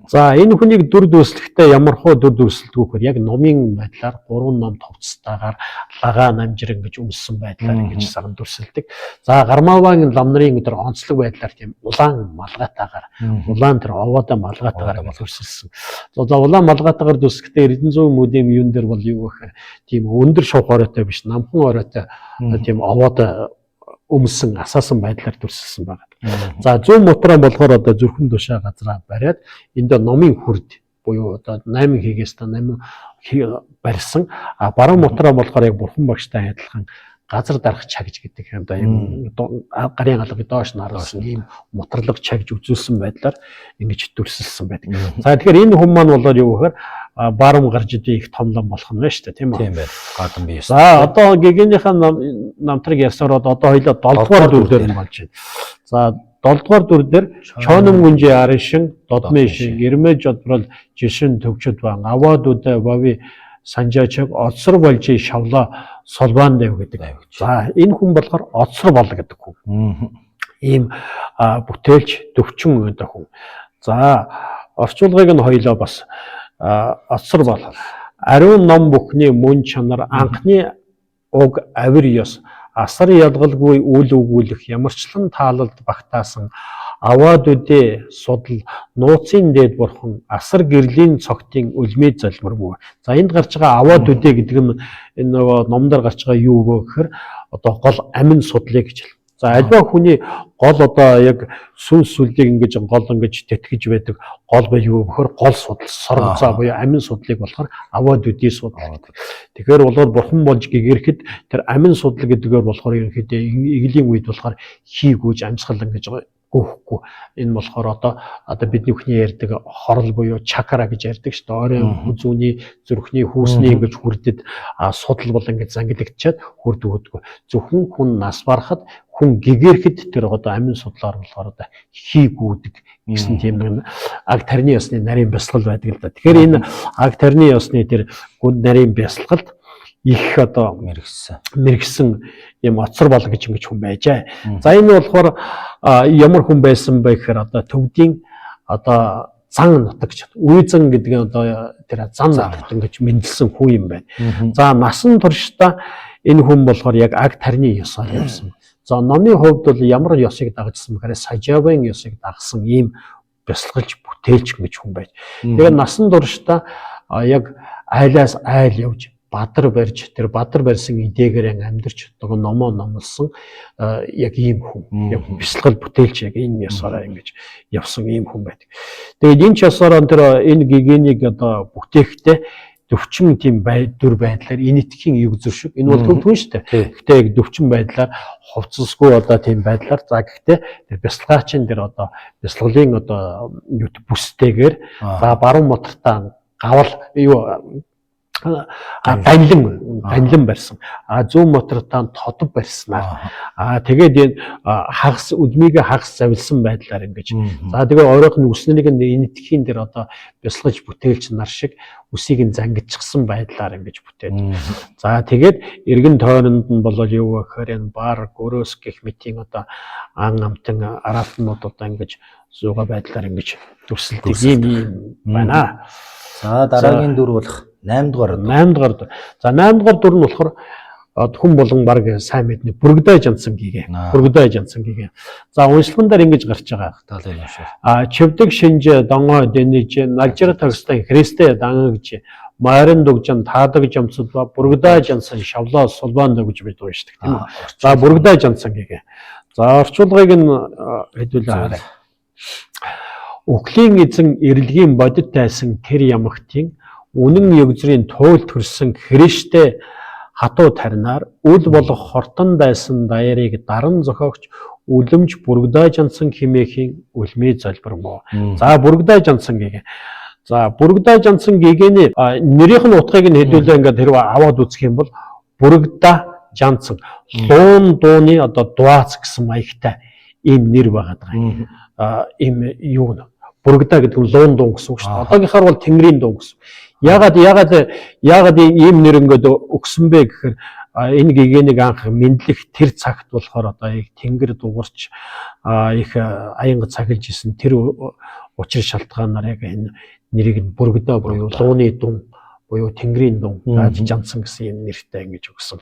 За энэ хүнийг дүр дүрслэхдээ ямар хуу дүр дүрсэлдэг вэ гэхээр яг номын байдлаар гурван ном товцтойгоор лагаа намжиран гэж өмссөн байдлаар ингэж саган дүрсэлдэг. За Гармавагийн лам нарын өдөр онцлог байдлаар тийм улаан малгайтаагаар улаан тэр овоодоо малгайтаагаар дүрсэлсэн. За улаан малгайтаагаар дүрсэхдээ Эрдэнэзүү мөдөм юун дээр бол юу гэхээр тийм өндөр шувх оройтой биш, намхан оройтой тийм овоод өмсөн асаасан байдлаар дүрсэлсэн байна. За зүүн мотроо болохоор одоо зүрхэн тушаа газраа бариад энд номын хүрд буюу одоо 8 хийгээс та 8 барьсан. А баруун мотроо болохоор яг бурхан багштай адилхан газар дарах чагж гэдэг юм да, юм гарын алгыг доош нь харуулсан ийм мутарлаг чагж үзүүлсэн байдлаар ингэж дүрсэлсэн байдаг. За тэгэхээр энэ хүн маань болоор юу гэхээр Баарам гарч идэв их том лам болох нь байна шүү дээ, тийм үү? Тийм байна. Гадан бие. За одоо гэгэнийхээ намтрыг ярьсаар одоо хоёлоо 7 дугаар дүр дээр нь болж байна. За 7 дугаар дүр дээр Чоном гүнжи аришин, Додмын шин, Гэрмэ жодрол жишин төвчд бан, Аваад үдэ вави санжаачаг оцсор болжи шавла солбан дэв гэдэг. За энэ хүн болохоор оцсор бол гэдэг хүн. Ийм бүтээлч төвчин гэдэг хүн. За орчуулгыг нь хоёлоо бас оцсор бол ариун ном бүхний мөн чанар, анхны уг авир ёс, асар ялгалгүй үл өгүүлэх ямарчлан таалалд багтаасан аваад үдэ судал нууцын дээд бурхан асар гэрлийн цогтын өлмий залмиргүй. За энд гарч байгаа аваад үдэ гэдэг нь энэ нөгөө номдор гарч байгаа юу вэ гэхээр одоо гол амин судлыг гэж хэлнэ. За альва хүний гол одоо яг сүнс сүлдийг ингэж гол ингэж тэтгэж байдаг гол буюу гэхээр гол судал соргоцоо буюу амин судлыг болохоор аваад үдий судал гэдэг. Тэгэхээр болоод бурхан болж гэгэрхэд тэр амин судал гэдгээр болохоор ерөнхийдөө иглийн үед болохоор хийгүүж амьсгал ингэж гүйхгүй. Энэ болохоор одоо бидний бүхний ярьдаг хорол буюу чакра гэж ярьдаг шүү дээ. Ойрын зүүнний зүрхний хүүсний ингэж хүрдэд судал бол ингэж зангилагдчиад хүрд өгдөггүй. Зөвхөн хүн нас барахад хүн гэгэрхэд тэр одоо амин судлаар болохоор одоо хийгүүдэг гэсэн тийм нэг аг тарны ёсны нарийн бясалгал байдаг л да. Тэгэхээр энэ аг тарны ёсны тэр гүн нарийн бясалгалд их одоо мэргэсэн юм оцор бол гэж ингэж хүн байжээ. За энэ болохоор ямар хүн байсан бэ гэхээр одоо төвдийн одоо зан нутагч Үйзан гэдэг нь одоо тэр зан нутагт ингэж мэндэлсэн хүн юм байна. За насан туршдаа энэ хүн болохоор яг аг тарны ёсоор явсан. За номын хувьд бол ямар ёсыг дагажсан гэхээр сажавын ёсыг дагсан ийм бясалгалж бүтээлч гэж хүн байж. Тэгээд насан туршдаа яг айлаас айл явж бадар барьж тэр бадар барьсан идээгээр амьдарч одоо номоо номлосон яг ийм хүн. Яг бясалгал бүтээлч яг энэ ёсоороо ингэж явсан ийм хүн байдаг. Тэгээд энэ ч ёсоороо тэр энэ гэгэнийг одоо бүтээхдээ төвчин тийм дүр байдлаар энэтхийн юг зүр шиг энэ бол төв түн шүү дээ. Гэхдээ яг төвчин байдлаар хувцасгүй одоо тийм байдлаар за гэхдээ тэр бясалгаачийн тэр одоо бясалгалын одоо юу бүстэйгээр за баруун мотортаа гавал юу ганлан барьсан. А зүүн мотортаа тодов барьснаар. А тэгээд энэ хагас үдмийг хагас завилсан байдлаар ингэж. За тэгээ ойрох нь үснийг нь энэтхийн дээр одоо бясалгаж бүтээлч нар шиг үсийг нь зангидчихсан байдлаар ингэж бүтээд. За тэгээд эргэн тойронд нь болол юу гэхээр энэ бар, гөрөөс гэх мэтийн одоо ан амтан араатнууд одоо ингэж зууга байдлаар ингэж дүрсэлдэг юм байна. За дараагийн дүр болох 8 дугаар. 8 дугаар. За 8 дугаар дүр нь болохоор хүн болгон баг сайн мэднэ. Бүрэгдэй жансан гэгээ. Бүрэгдэй жансан гэгээ. За уншлаган дээр ингэж гарч байгаа. Талын уншаа. А чивдэг шинж донгой дэнэж налжир тагстай Христэ дангаж майран дугжан таадаг жамцлба бүрэгдэй жансан шавлаа сулбаан гэж бид уншдаг тийм үү. За бүрэгдэй жансан гэгээ. За орчуулгыг нь хэдүүлээ харъя. Үхлийн эзэн эрэлгийн бодит тайсан тэр ямагтын үнэн егзрийн туйл төрсөн Христэ хатуу таринаар үл болох хортон дайсан даяарыг даран зохиогч үлэмж бүрэгдэй жансан химээхийн үлмий залбир мó. За бүрэгдэй жансан гэгээ. За бүрэгдэй жансан гэгээний нэрийнх нь утгыг нь хэдүүлээ ингээд хэрвээ аваад үзэх юм бол бүрэгдэй жансан луун дууны одоо дуац гэсэн маягтай ийм нэр байгаад байгаа юм. Ийм юу нэ бүрэгдэй гэдэг нь луун дуун гэсэн үг шүү дээ. Одоогийнхаар бол тэнгэрийн дуун гэсэн. Яагаад ийм нэр ингээд өгсөн бэ гэхээр энэ гэгэнийг анх мэдлэх тэр цагт болохоор одоо их тэнгэр дуурч их аянга цагилж исэн тэр учир шалтгаанаар яг энэ нэрийг нь бүрэгдэй буюу лууны дуун буюу тэнгэрийн дуун жансан гэсэн юм нэртэй ингэж өгсөн.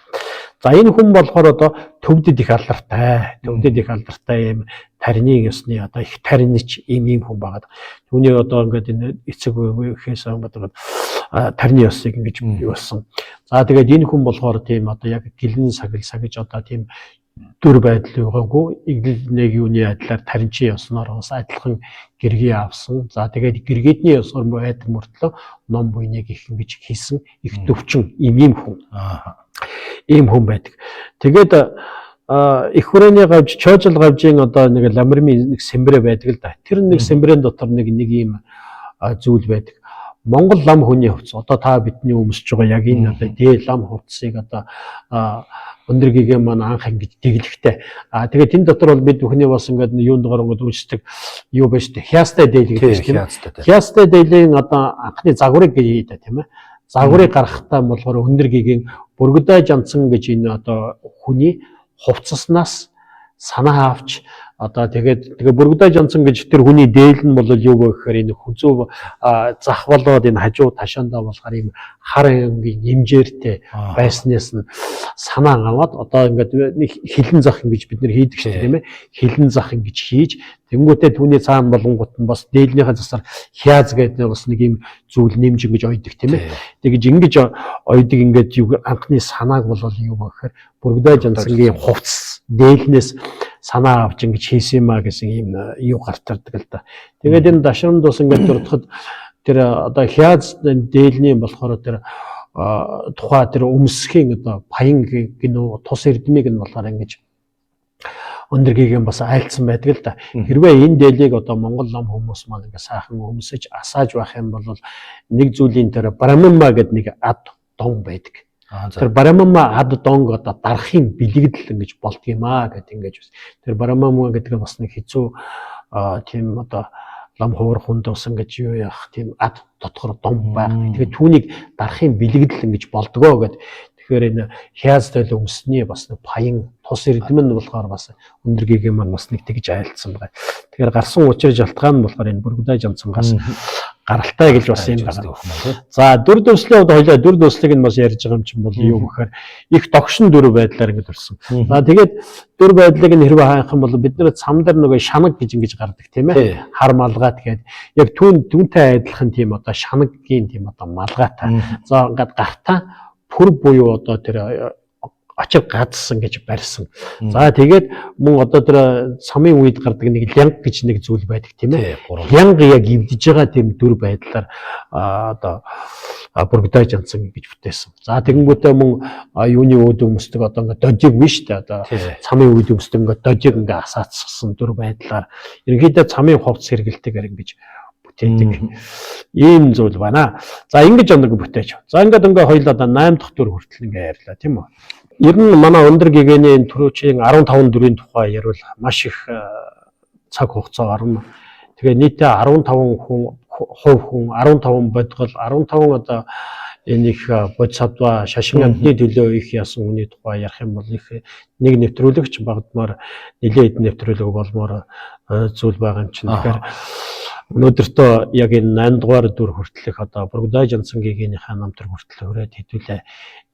За энэ хүн болохоор одоо төвдөд их алдартай, төвдөд их алдартай юм тарины ёсны одоо их таринч ийм хүн байгаад. Түүний одоо ингээд энэ эцэг ихээс одоо тарины ёсыг ингэж юусан. За тэгээд энэ хүн болохоор тийм одоо яг гэлэн сагил сагж одоо тийм дүр байдал байгаагүй игэл нэг юуны адилаар таринчийн ёсноор бас адилхан гэргий авсан. За тэгээд гэргийдний ёсоор байдаг мөртлөө ном буйныг их ингэж хийсэн их төвчин ийм хүн. Ийм хүн байдаг. Тэгээд их хүрээний гавж чоожл гавжийн одоо нэг ламрмын нэг сэмбрэ байдаг л да. Тэр нэг сэмбрэн дотор нэг ийм зүйл байдаг. Монгол лам хүний хувцас одоо та бидний өмсөж байгаа яг энэ одоо дээ лам хувцсыг одоо өндөр гэгээ маань анх ингэж дэглэхтэй. А тэгээд энэ дотор бол бид бүхний бас ингээд юунд дугаар ингээд үнсдэг юу байж тээ хяастай дээл гэдэг тийм ээ. Хяастай дээлийн одоо анхны загварыг гэж дээ тийм ээ. Загварыг гаргахтаа болохоор өндөр гэгийн бүргэдэй жанцсан гэж энэ одоо хүний хувцаснаас санаа авч одоо тэгээд бүргэдэй жанцсан гэж тэр хүний дээл нь бол юу вэ гэхээр энэ хүзүү зах болоод энэ хажуу ташаандаа болохоор ийм хар ангийн нэмжээртэй байснаас нь санаа аваад одоо ингээд нэг хилэн зах ингэж бид нэр хийдэг шүү дээ тийм ээ. Хилэн зах ингэж хийж тэнгуүтээ түүний цаана болонгууд нь бас дээлнийхээ засаар хяаз гэдэг бас нэг ийм зүйл нэмж ингэж ойдог тийм ээ. Тэгэж ингэж ойдог ингээд юу анхны санааг бол юу вэ гэхээр бүргэдэй жанцангийн хувцас дээлнээс санаа авч ингэж хийсэн юм а гэсэн ийм юу гартардаг л да. Тэгээд энэ дашрамд бас ингээд дурдахад тэр одоо хяаз дээлний болохоор тэр тухай тэр өмсхийн одоо паян гинүү тус эрдмийг нь болохоор ингэж өндөр гэгээн бас айлцсан байдаг л да. Хэрвээ энэ дээлийг одоо Монгол лам хүмүүс маань ингээ сайхан өмсөж асааж байх юм бол нэг зүйлийн тэр брамма гэдэг нэг ад дон байдаг. Тэр барамама ад донг одоо дарахын бэлэгдэл ингэж болдго юм аа гэдэг ингэж бас. Тэр барамама гэдэг нь бас нэг хэцүү тийм одоо лам хуур хүнд бас ингэж юу яах тийм ад дотгор дон байх. Тэгээд түүнийг дарахын бэлэгдэл ингэж болдгоо гэд. Тэгэхээр энэ хяаз тойл өмсний бас нэг паян тус эрдэм нь болохоор бас өндөр гэгээ маань бас нэг тэгж айлдсан байгаа. Тэгэхээр гарсан учир шалтгаан нь болохоор энэ Бүргүдэй Жамцангаас гаралтай гэж бас юм байна. За дүр дүрслийн хувьд хоёлаа дүр дүрслийг нь бас ярьж байгаа юм чинь бол юу гэхээр их догшин дүр байдлаар ингэж төрсөн. За тэгээд дүр байдлыг нь хэрвээ хайх юм бол бид нэр цам дээр нөгөө шанаг гэж ингэж гардаг тийм ээ. Хар малгай тэгээд яг түүнтэй адилхан тийм одоо шанагийн тийм одоо малгайтай. За ингээд гартаа пүр буюу одоо тэр очир гадсан гэж барьсан. За тэгээд мөн одоо тэр самын үед гардаг нэг лянг гэж нэг зүйл байдаг тийм ээ. Лянг яг эвдэж байгаа тийм дүр байдлаар одоо Бүргүдэй Жанцан гэж бүтээсэн. За тэгэнгүүтээ мөн юуны үүд өмсдөг одоо ингээд дожиг биш үү одоо цамын үед өмсдөг ингээд дожиг ингээд асаацсан дүр байдлаар ерөнхийдөө цамын хувцас хэрэгэлтэйгээр ингэж бүтээдэг. Ийм зүйл байна. За ингэж оног бүтээж. За ингээд ингээ хоёул одоо 8 дахь дүр хүртэл ингээ ярьлаа тийм үү. Ер нь манай өндөр гэгээний энэ түрүүчийн 15 дүрийн тухай ярил маш их цаг хугацаа гарна. Тэгээ нийтдээ 15 хүн хувь хүн 15 бодгол 15 одоо энэ их бодисадва шашин амьтны төлөө их ясан хүний тухай ярих юм бол их нэг нэвтрүүлэгч багадмаар нэлээд хэдэн нэвтрүүлэг болмоор зүйл байгаа юм чинь. Тэгэхээр өнөөдөртөө яг энэ 8 дугаар дүр хүртэлх одоо Бүргүдэй Жанцан гэгээнийхээ намтар хүртэл хүрээд хэдүүлээ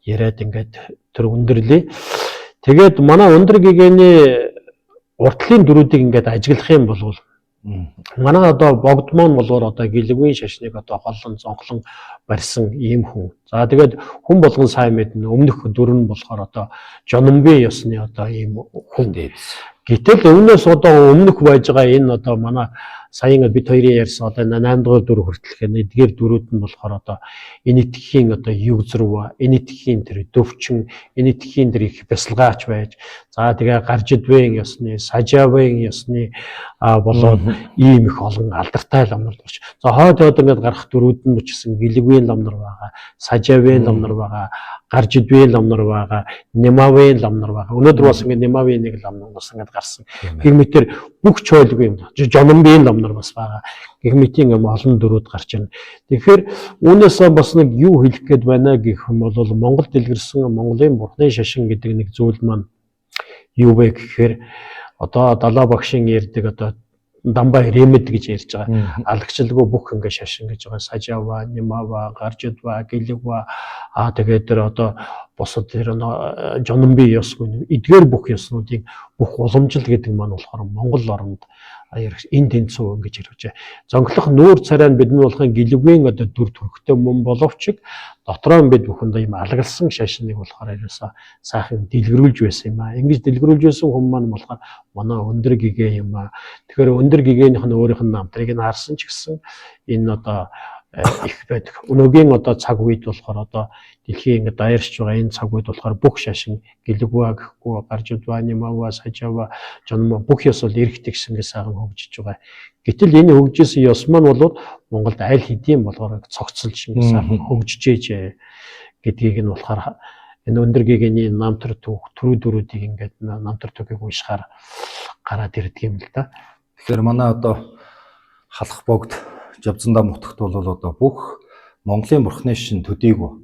яриад ингээд тэр өндөрлөе. Тэгээд манай өндөр гэгээний уртлын дүрүүдийг ингээд ажиглах юм бол манай одоо богд маань болоор одоо гэлэгвийн шашныг одоо холлон зонхлон барьсан ийм хүн. За тэгээд хүн болгон сайн мэднэ. Өмнөх дүр нь болохоор одоо Жономбын ёсны одоо ийм хүн. Гэтэл өмнөөс одоо өмнөх байж байгаа энэ одоо манай саяын бид хоёрын ярьсан одоо 8 дугаар дүр хүртэлх эдгээр дүрүүд нь болохоор одоо энэ итгэхийн одоо юг зурва, энэ итгэхийн тэр төвчин, энэ итгэхийн тэр их бясалгаач байж, за тэгээ гаржидвэн ёсны, сажавын ёсны болоод ийм их олон алдартай ламнар дурч. За хойд хойд ингээд гарах дүрүүд нь ч гэсэн гэлэгвийн ламнар байгаа, сажавын ламнар байгаа, гаржидвийн ламнар байгаа, нямавын ламнар байгаа. Өнөөдөр бас ингээд нямавын нэг ламнар бас ингээд гарсан. Гэх мэтэр бүх чойлгүй юм. Жономбийн ламнар бас байгаа. Гэх мэтийн юм олон дүрүүд гарч ирнэ. Тэгэхээр үүнээс бас нэг юу хэлэх гээд байна гэх юм бол Монгол дэлгэрсэн Монголын бурхны шашин гэдэг нэг зүйл маань юу вэ гэхээр одоо далаа багшийн ярьдаг одоо дамбай ремэд гэж ярьж байгаа. Алагчлалгүй бүх ингээ шашин гэж байгаа. Сажава, Нямава, Гаржидва, Гэлэгва тэгээд тэр одоо бусад тэр Жономби ёсгүй эдгээр бүх ёснуудын бүх уламжлал гэдэг маань болохоор Монгол оронд энэ тэнцүү ингэж ирвэжээ. Зонхлох нүүр царай нь бидний болохын гэлэгвийн одоо дүр төрхтэй мөн боловч дотроо бид бүхэндээ ийм алаглсан шашныг болохоор ерөөсөө сайхан дэлгэрүүлж байсан юм аа. Ингэж дэлгэрүүлж байсан хүн маань болохоор манай өндөр гэгээ юм аа. Тэгэхээр өндөр гэгээнийх нь өөрийнх нь намтрыг нь харсан ч гэсэн энэ одоо их байдаг. Өнөөгийн одоо цаг үед болохоор одоо дэлхийн ингээд даяарч байгаа энэ цаг үед болохоор бүх шашин гэлэгва гэхгүй гаржудва, нямава, сажава, жонмо бүх ёс бол эрх тэгш ингээд сайхан хөгжиж байгаа. Гэтэл энэ хөгжижсэн ёс маань бол Монголд аль хэдийн болгоор цогцолж ингээд сайхан хөгжижээ гэдгийг нь болохоор энэ өндөр гэгээний намтар түүх түрүү дөрүүдийг ингээд намтар түүхийг уншихаар гараад ирдэг юм л да. Тэгэхээр манай одоо халах богд Жавзандаа мутагт бол одоо бүх Монголын бурхны шин төдийгүй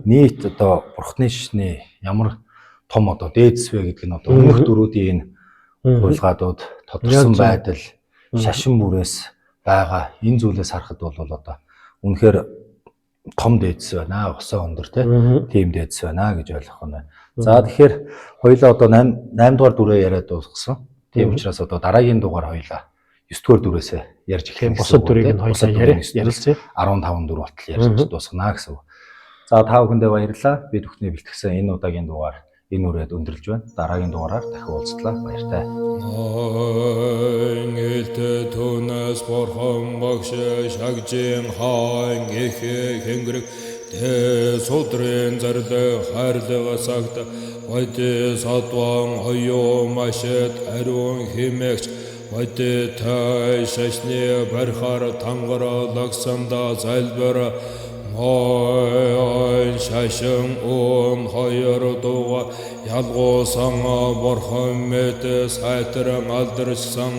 нийт одоо бурхны шний ямар том одоо дээдс вэ гэдэг нь одоо өмнөх дөрүүдийн энэ хулгайдууд тодорсон байдал шашин бүрээс байгаа энэ зүйлээс харахад бол одоо үнэхээр том дээдс байна. Усаа өндөр тийм дээдс байна гэж ойлгох нь. За тэгэхээр хоёулаа одоо 8 дугаар дүрээ яриад дуусгасан. Тийм учраас одоо дараагийн дугаар хоёулаа 9 дугаар дүрээсээ ярьж эхлэх. Бусад дүрийг нь хоёулаа ярилцъя. 15 дүр болтол ярьж дуусгана гэсэн үг. За та бүхэндээ баярлалаа. Бид бүхний бэлтгэсэн энэ удаагийн дугаар энэ үрээд өндөрлж байна. Дараагийн дугаараар дахин уулзлаа. Баяртай. Ингэлтэй түүнээс бурхан багш шагжин хаан их хөнгөрөг тэ судрын зарлаг хайрлага сагт бод садван оюу машет ариун химэгч бод тай шашны барихаар тангар лагсанда залбир Мой шашин 12 дугаар ялгуусан бурхан мэд сайтран алдарсан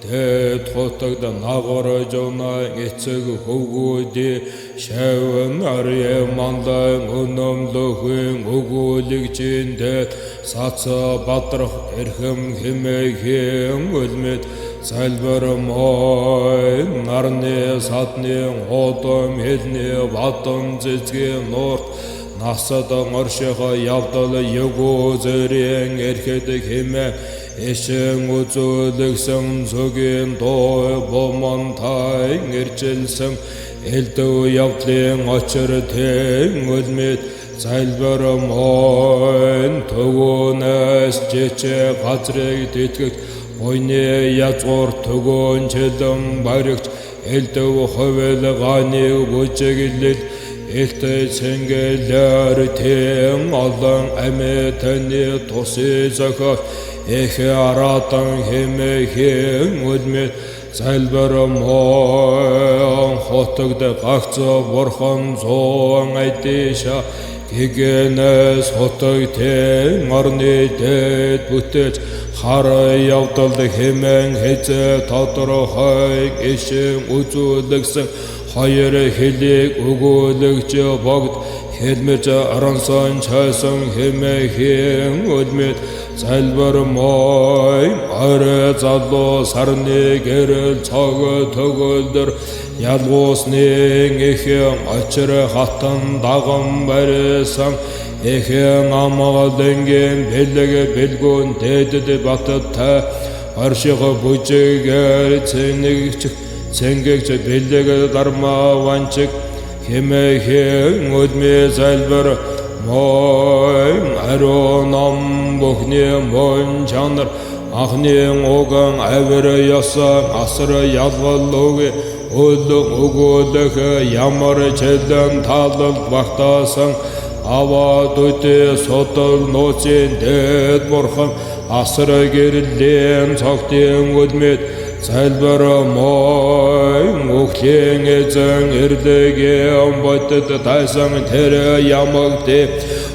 Тэд хотогд нагар жуна эцэг хөвгүүдий шавн арье манлайн өнөмлөхөн өгүүлэгчийн дэд сац бадрах эрхэм хэмээхэн өлмөд залбир мой нарны садны худам хэлний бадам цэцгийн нуурт насад оршихо явдал югөө зэрэн эрхэд хэмээ Эшэн үзүүлэгсэн зүгийн дуу бомонтай иржилсэн элдв явдлын очир тэн өлмөд залбир мойн төгөөнөөс жичээ газрыг тэтгэж буйны язгуур төгөөн чилэн баригч элдв хувилгааны бүжиглэл Элтэй цэнгэлээр тэн олон амьтаны тусы зохиол Их арадан хэмээхэн үлмэд залбир мой хотогд гагц бурхан зуун айдиша гэгэнэс хотог тэн орны дэд бүтээж хар явдал хэмээн хэзээ тодорхой ишин үзүүлэгсэн хоёр хэлийг өгөөлөгч богд хэлмэж оронсон чайсан хэмээхэн үлмэд залбир мой орой залуу сарны гэрэл цог төгөлдөр ялгуусны ихэн очир хатан даган барьсан ихэн амгалангийн бэлэг бэлгүүн дэдэд баттай орших бүжигээр цэнэгч цэнгэгч бэлэг дармаа ванчиг хэмээхэн үлмээ залбир мой ариун ном бүхний мөн чанар анхны уган авир ёсон асар ялгал үг өл өгөөлөх ямар чэлэн таалал багтаасан аваад үдэ содол нууцын дэд бурхан асар гэрлийн цогтын үлмэд залбир мой үхлийн эзэн эрлэгийн бодит тайсан тэр ямагт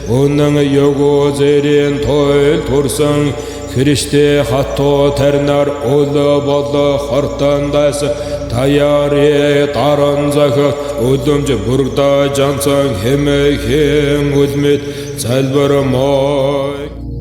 үнэн ёгоо зэрийн туйл турсан Христэ хатуу тарнаар өл боло хортондас таяары даран захих өлөмж бүргдэ жансан хэмээхэн үлмэд залбир мой.